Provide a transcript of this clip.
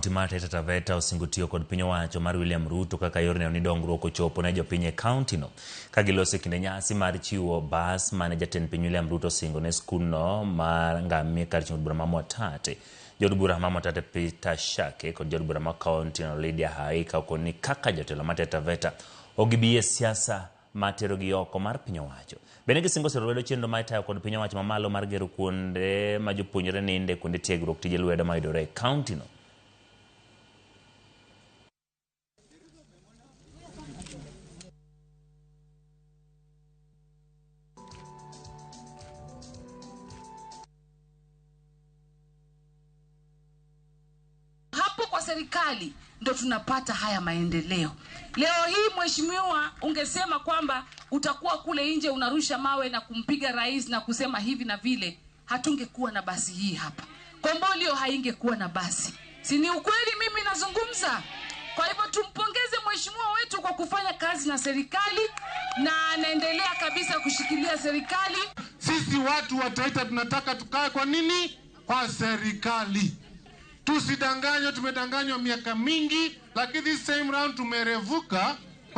Kaunti mar Taita Taveta osingo tiyo kod piny owacho mar William Ruto kaka yor neno ni dongruok ochopo ne jopiny e kaunti no. Ka giloso e kinde nyasi mar chiwo bas mane jatend piny William Ruto osingo ne skundno mar Ngamia kar chung' od bura ma Mwatate. Jaod bura ma Mwatate Peter Shake kod jaod bura ma kaunti no Lydia Haika okoni ni kaka jotelo ma Taita Taveta ok gibi yie siasa ma terogi oko mar piny owacho. Bende gisingo siro lwedo chenro ma itayo kod piny owacho mamalo mar gero kuonde ma jopuonjre ninde, kuonde tiegruok, tije lwedo mayudore e kaunti no. Hapo kwa serikali ndo tunapata haya maendeleo. Leo hii mheshimiwa, ungesema kwamba utakuwa kule nje unarusha mawe na kumpiga rais na kusema hivi na vile, hatungekuwa na basi hii hapa. Kombolio haingekuwa na basi. Si ni ukweli mimi nazungumza? Kwa hivyo tumpongeze mheshimiwa wetu kwa kufanya kazi na serikali na anaendelea kabisa kushikilia serikali. Sisi watu wa Taita tunataka tukae kwa nini? Kwa serikali. Tusidanganywe, tumedanganywa miaka mingi, lakini this same round tumerevuka.